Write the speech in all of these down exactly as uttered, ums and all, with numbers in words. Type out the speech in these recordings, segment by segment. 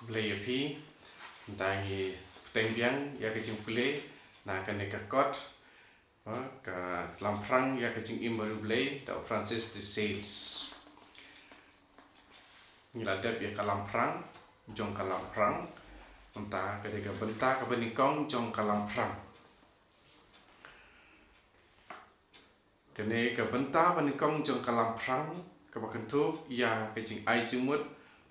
Blei ïa phi. Nda ngi pteng biang ïa ka jingpule na kane ka kot, ha, ka Lamphrang ïa ka Jingim ba Riewblei da u Francis de Sales. Ngi la dep ïa ka Lamphrang jong ka Lamphrang. Nda ka dei ka bynta kaba nyngkong jong ka Lamphrang. Kane ka bynta ba nyngkong jong ka Lamphrang kaba kynthup ïa ka jingai jingmut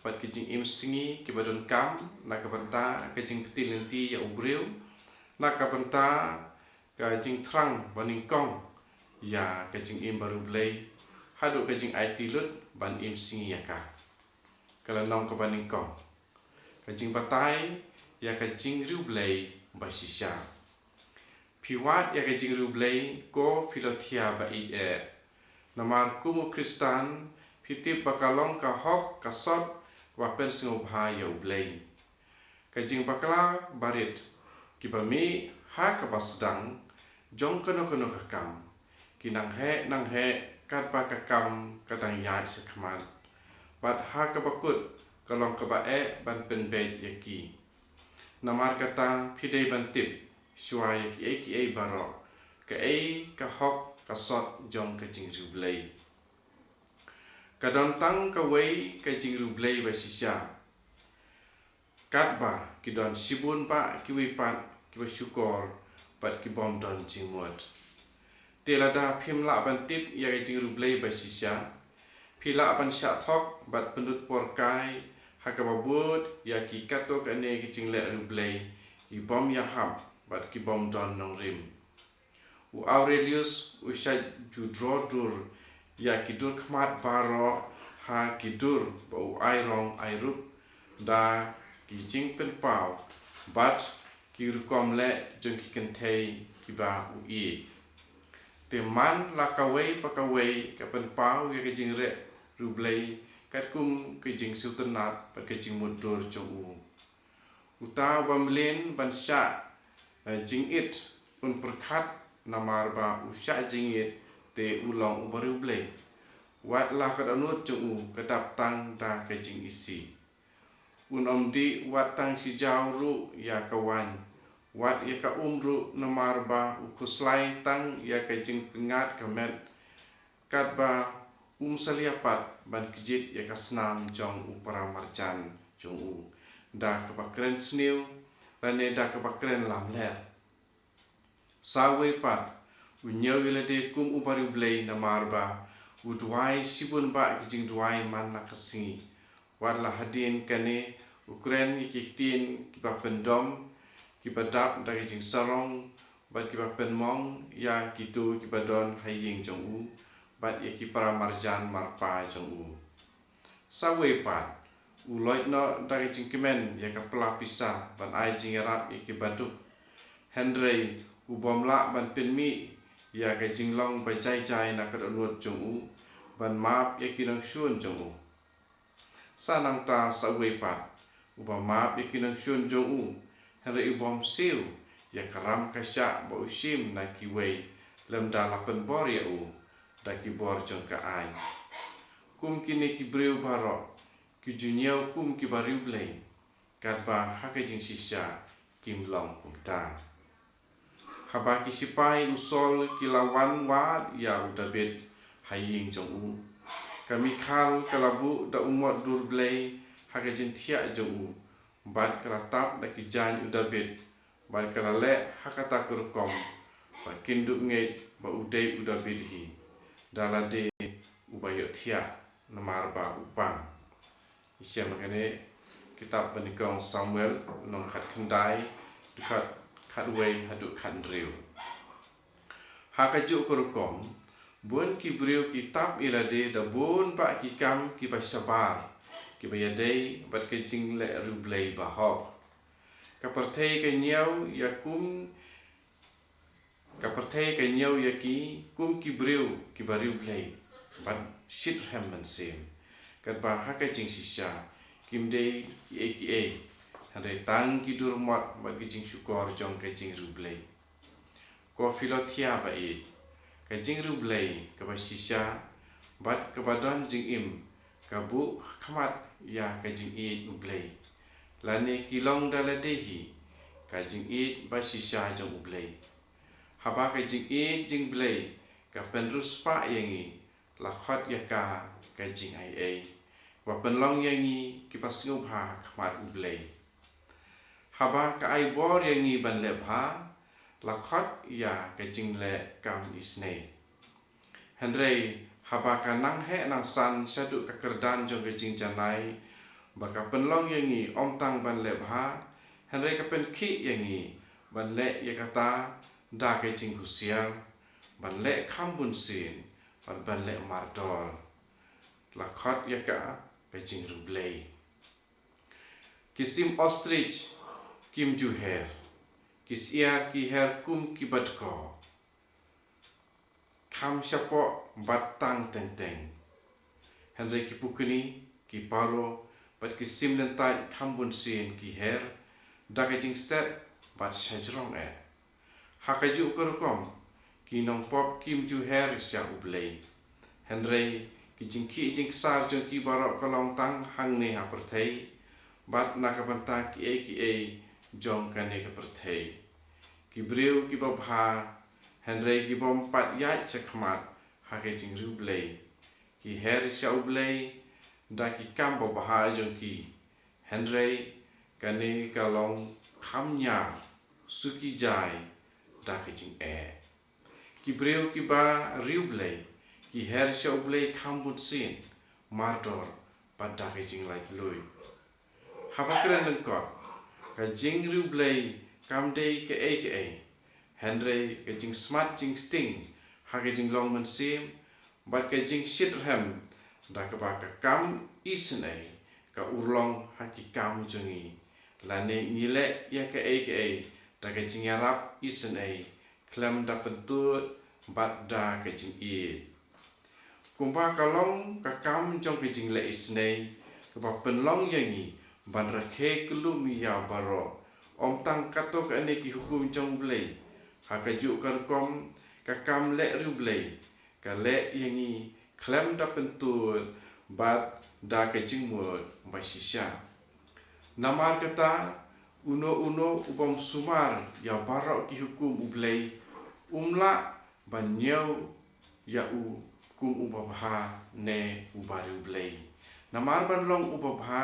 bad ka jingim sngi kiba donkam na ka bynta ka jingpynlynti ïa u briew, na ka bynta ka jingthrang ba nyngkong ïa ka Jingim ba Riewblei haduh ka jingaiti lut ban im sngi ïa ka. Ka lynnong kaba nyngkong. Ka jingbatai ïa ka jingriewblei ba shisha. Phi wad ïa ka jingriewblei ko Philothea ba ïeit eh. Namar kum u Khristan phi tip ba ka long ka hok ka sot ba pynsngewbha ïa u Blei. Ka jingbakla barit kiba mih ha kaba sdang jong kano kano ka kam ki nang heh nang heh katba ka kam ka dang ïaid shakhmat. Bad ha kaba kut ka long kaba eh ban pynbeit ïa ki. Namar kata phi dei ban tip shuwa ïa kiei kiei baroh kaei ka hok ka sot jong ka jingriewblei. Ka don tang kawei ka jingriewblei ba shisha. Katba ki don shibun bah kiwei pat kiba shukor bad ki bym don jingmut. Te lada phim lah ban tip ïa ka jingriewblei ba shisha, phi lah ban shah thok bad pynlut por kai ha kaba bud ïa ki katto katne ki jingleh riewblei ki bym ïahap bad ki bym don nongrim. U Aurelius u shait ju draw dur ïa ki dur khmat baroh ha ki dur ba u ai rong ai rup da ki jingpynpaw bad ki rukom leh jong ki kynthei kiba u ïeit. Te man la kawei pa kawei ka pynpaw ïa ka jingreh riewblei katkum ka jingsngewtynnat bad ka jingmutdur jong u. Uta uba mlien ban shah, eh, jingit un pyrkhat namar ba u shah jingit te u long uba riewblei. Wat la ka dohnud jong u ka dap tang da ka jingisih. Un ym dih wat tang shi jaw ruh ïa ka waiñ. Wat ïa ka um ruh namar ba u khuslai tang ïa ka jingpyngngad ka met. Katba um salia pat ban kjit ïa ka snam jong u paramarjan jong u da kaba kren sniew lane da kaba kren lamler. Sa uwei pat u ñiew ïa lade kum uba riewblei namar ba u duwai shibun bah ki jingduwai man la ka sngi. Wat la hadien kane u kren ïa ki ktien kiba pyndom, kiba dap da ki jingsarong bad kiba pynmong ïa kito kiba don ha ïing jong u bad ïa ki paramarjan marpa jong u. Sa uwei pat u loit noh da ki jingkmen ïa ka pla pisa ban ai jingïarap ïa kiba duk. Hynrei u bym lah ban pynmih ïa ka jinglong ba jai jai na ka dohnud jong u ban map ïa ki nongshun jong u. Sa nangta sa uwei pat uba map ïa ki nongshun jong u, hynrei u bym siew ïa ka ram ka shah ba u shim na kiwei lymda la pynbor ïa u da ki bor jong ka aiñ. Kum kine ki briew baroh ki ju ñiew kum kiba riewblei katba ha ka jingshisha kim long kumta. Haba ki sipai u Saul ki la wan wad ïa u Dabid ha ïing jong u, ka Mikhal ka la buh da u mot dur blei ha ka jingthiah jong u bad ka la tap da ki jaiñ u Dabid bad ka la leh ha kata ka rukom ba kin dup ngeit ba u dei u Dabid hi da lade uba ïohthiah namar ba u pang. Shem ha kane kitab banyngkong Samuel lynnong khatkhyndai, dkhot khatwei haduh khathynriew. Ha kajuh ka rukom bun ki briew ki tap ïa lade da bun bah ki kam kiba shabar kiba ïadei bad ka jingleh riewblei bahok. Ka pyrthei ka ñiew ïa kum Ka pyrthei ka ñiew ïa ki kum ki briew kiba riewblei bad shitrhem mynsiem. Katba ha ka jingshisha kim dei kiei kiei hynrei tang ki dur mot bad ki jingshukor jong ka jingriewblei. Ko Philothea ba ïeit, ka jingriewblei kaba shisha bad kaba don jingim ka buh ha khmat ïa ka jingïeit U Blei. lane ki long da lade hi ka jingïeit ba shisha jong U Blei. Haba ka jingïeit jong U Blei ka pynriewspah ïa ngi, la khot ïa ka ka jingaiei, ba pynlong ïa ngi kiba sngewbha ha khmat U Blei. Haba ka ai bor ïa ngi ban leh bha, la khot ïa ka jingleh kam isynei. Hynrei haba ka nang heh nang san shaduh ka kyrdan jong ka jingjanai, ba ka pynlong ïa ngi ym tang ban leh bha, hynrei ka pynkhih ïa ngi ban leh ïa kata da ka jinghusiar, ban leh kham bunsien, bad ban leh mardor. La khot ïa ka ka jingriewblei. Ki sim ostrich kim ju her, ki syiar ki her kum ki badko, kham shapoh bad tang teng teng. Hynrei ki pukni, ki paro, bad ki sim lyntait kham bunsien ki her da ka jingstet bad shajrong eh. Ha kajuh ka rukom, ki nongpop kim ju her sha U Blei. Hynrei ki jingkhih jingksar jong ki baroh ka long tang hangne ha pyrthei, bad na ka bynta kiei kiei jong kane ka pyrthei. Ki briew kiba bha, hynrei ki bym pat ïaid shakhmat ha ka jingriewblei. Ki her sha U Blei da ki kam babha jong ki, hynrei kane ka long kham ñiar, suki jai da ka jingeh. Ki briew kiba riewblei ki her sha U Blei kham bunsien, mardor, bad da ka jinglaitluid. Haba kren lyngkot, ka jingriewblei kam dei kaei kaei, hynrei ka jingsmat jingsting ha ka jinglong mynsiem bad ka jingshit rhem, da kaba ka kam isynei ka urlong ha ki kam jong ngi, lane ngi leh ïa kaei kaei da ka jingïarap isynei, khlem da pyntud bad da ka jingïeit. Kumba ka long ka kam jong ka jingleh isynei kaba pynlong ïa ngi ban rakhe kyllum ïa baroh, ym tang kato kane ki hukum jong U Blei. Ha kajuh ka rukom, ka kam leh riewblei ka leh ïa ngi khlem da pyntud bad da ka jingmut ba shisha. Namar kata, uno uno u bym sumar ïa baroh ki hukum U Blei, um lah ban ñiew ïa u kum uba bha ne uba riewblei. Namar ban long uba bha,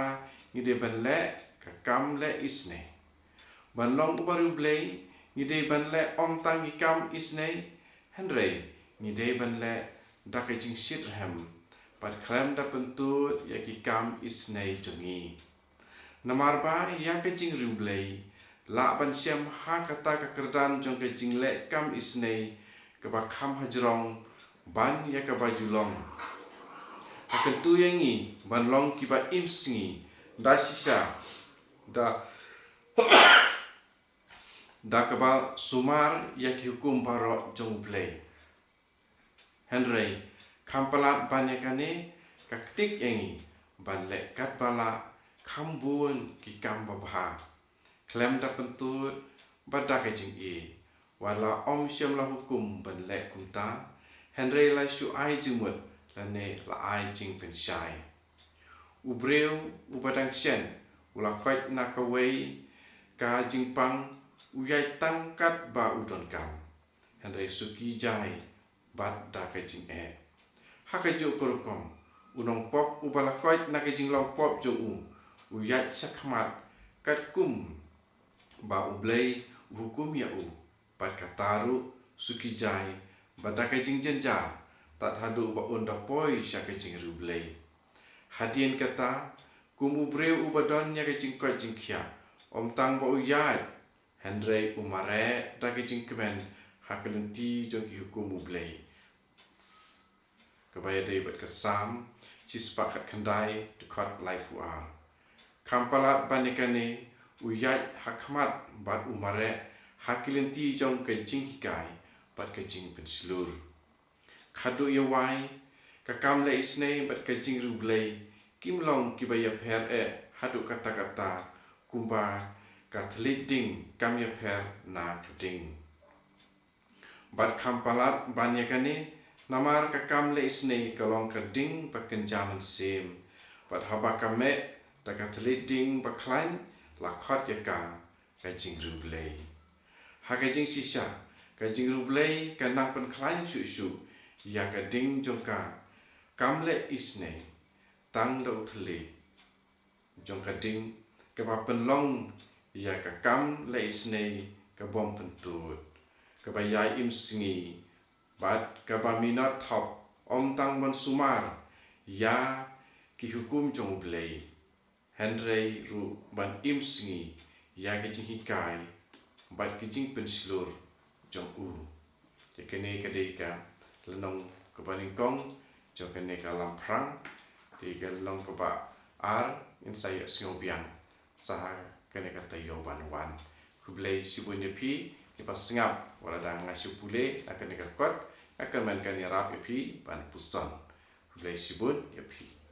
ngi dei ban leh ka kam leh isynei. Ban long uba riewblei, ngi dei ban leh ym tang ki kam isynei, hynrei ngi dei ban leh da ka jingshit rhem, bad khlem da pyntud ïa ki kam isynei jong ngi. Namar ba ïa ka jingriewblei lah ban shem ha kata ka kyrdan jong ka jingleh kam isynei kaba kham hajrong ban ïa kaba ju long. Ka kyntu ïa ngi ban long kiba im sngi da shisha, da da kaba sumar ïa ki hukum baroh jong U Blei. Hynrei kham palat ban ïa kane, ka ktik ïa ngi ban leh katba lah kham bun ki kam babha, khlem da pyntud bad da ka jingïeit. Wat la ym shym la hukum ban leh kumta, hynrei la shu ai jingmut lane la ai jingpynshai. U briew uba dang shen u la koit na kawei ka jingpang, u ïaid tang katba u donkam, hynrei suki jai bad da ka jingeh. Ha kajuh ka rukom, u nongpop uba la koit na ka jinglong pop jong u, u ïaid shakhmat katkum ba U Blei u hukum ïa u, bad kata ruh suki jai bad da ka jingjynjar, tad haduh ba un da poi sha ka jingriewblei. Hadien kata, kum u briew uba don ïa ka jingkoit jingkhiah, ym tang ba u ïaid, hynrei u mareh da ka jingkmen ha ka lynti jong ki hukum U Blei. Kaba ïadei bad ka Salm shispah khatkhyndai, dkhot laiphew ar. Kham palat ban ïa kane, u ïaid ha khmat bad u mareh ha ki lynti jong ka jinghikai bad ka jingpynshlur. Khatduh ïa wai, ka kam leh isynei bad ka jingriewblei kim long kiba ïapher eh haduh katta katta, kumba ka thylliej ding kam ïapher na ka ding. Bad kham palat ban ïa kane, namar ka kam leh isynei ka long ka ding ba kynja mynsiem. Bad haba ka meh da ka thylliej ding ba khlaiñ, la khot ïa ka ka jingriewblei. Ha ka jingshisha, ka jingriewblei ka nang pynkhlaiñ shuh shuh ïa ka ding jong ka kam leh isynei. Tang da u thylliej jong ka ding kaba pynlong ïa ka kam leh isynei ka bym pyntud, kaba ïai im sngi, bad kaba minot thop, ym tang ban sumar ïa ki hukum jong U Blei, hynrei ruh ban im sngi ïa ki jinghikai bad ki jingpynshlur jong u. Te kane ka dei ka lynnong kaba nyngkong jong kane ka lamphrang. Te ka lynnong kaba ar ngin sa ïohsngew biang sa ha kane ka taïew ban wan. Khublei shibun ïa phi kiba sngap, wat la dang nga shu pule na kane ka kot, nga kyrmen kan ïarap ïa phi ban puson. Khublei shibun ïa phi.